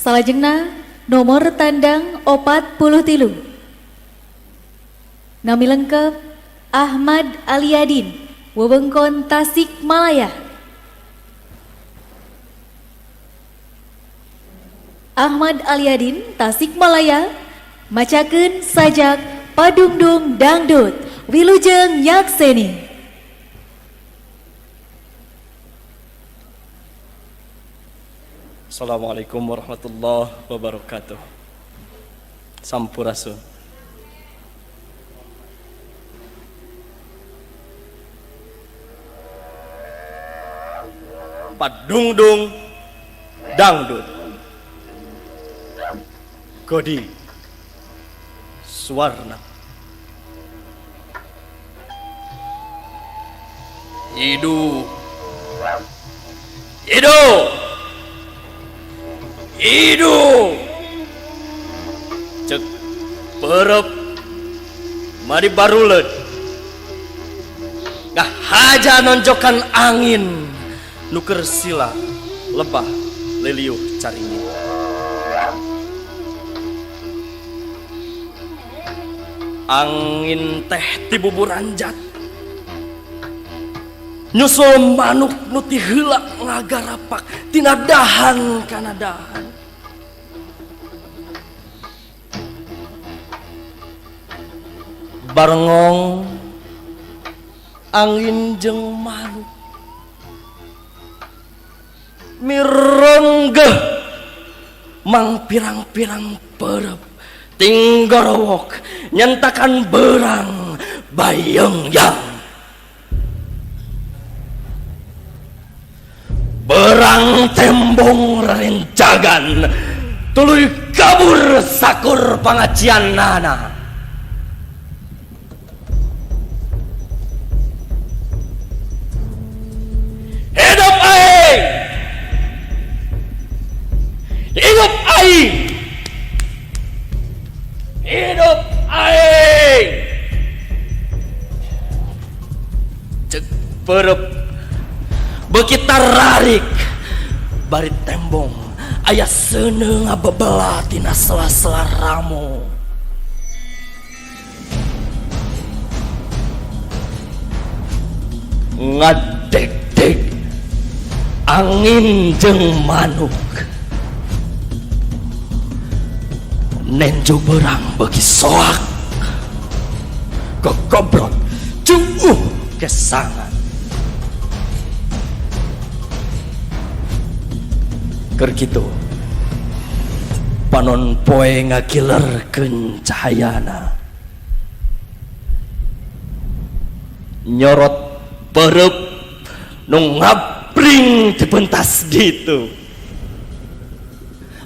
Salajengna nomor tandang 43. Nami lengkap Ahmad Aliadin, wewengkon Tasikmalaya. Ahmad Aliadin, Tasikmalaya, macakeun sajak Padungdung Dangdut, Wilujeng Nyakseni. Assalamualaikum warahmatullahi wabarakatuh. Sampurasun. Padungdung Dangdut, Godi Suwarna. Hidup, hidup, hidup. Cek perep mari baruleud, ngahaja nonjokan angin nuker sila lebah liliuh caringin. Angin teh ti buburanjat nyusul manuk nu ti heula ngagarapak tina dahan kana dahan. Barengong angin jeung manuk mirenggeh mang pirang-pirang perep tinggorowok nyentakan berang bayeng yang berang tembong renjagan tuluy kabur sakur pangajian nana. Hidup aing, hidup aing, hidup aing. Cek perep beuki tararik bari tembong aya seuneu ngabebela tina sela-sela ramo. Ngadeg-deg angin jeung manuk nenjo berang beuki soak kokobrot cuuh kesangan. Keur kitu panon poe ngakilerkeun cahayana, nyorot perep nu ngabring di pentas gitu.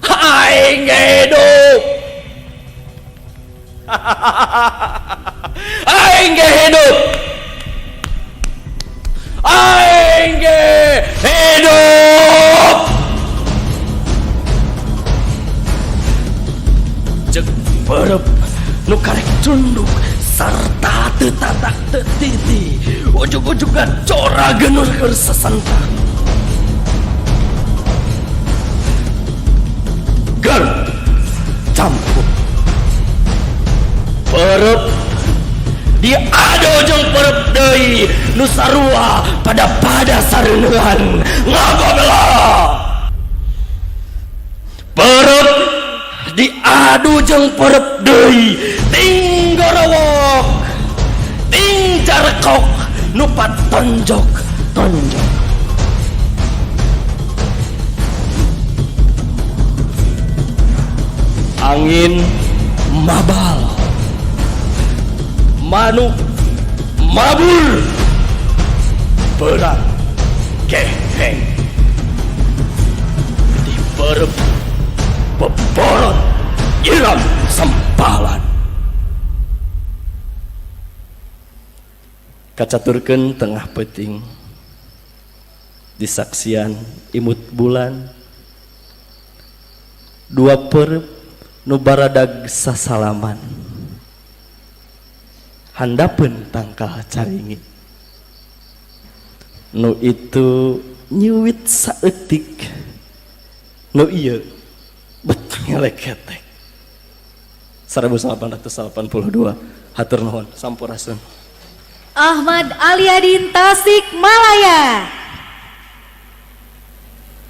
Aing hidup, aing hidup, aing hidup. Cek perep nu karek tunduk sarta teu tatak teu titi, ujug-ujugna cora genur keur sasentak. Ger campur perep diado jeung perep deui nu sarua pada-pada sareunehan ngababela. Perep diadu jeung perep deui tinggorowok ting jarkok nu patonjok tonjok. Angin mabal, manuk mabur, berang keheng di perep beborot iram sempalan. Kacaturkeun tengah peuting disaksian imut bulan, dua perep nu baradag sasalaman handapeun tangkal caringin. Nu itu nyuwit saeutik, nu ieu bet Ngeleketek 1882. Hatur nuhun, sampurasun. Ahmad Aliadin, Tasikmalaya.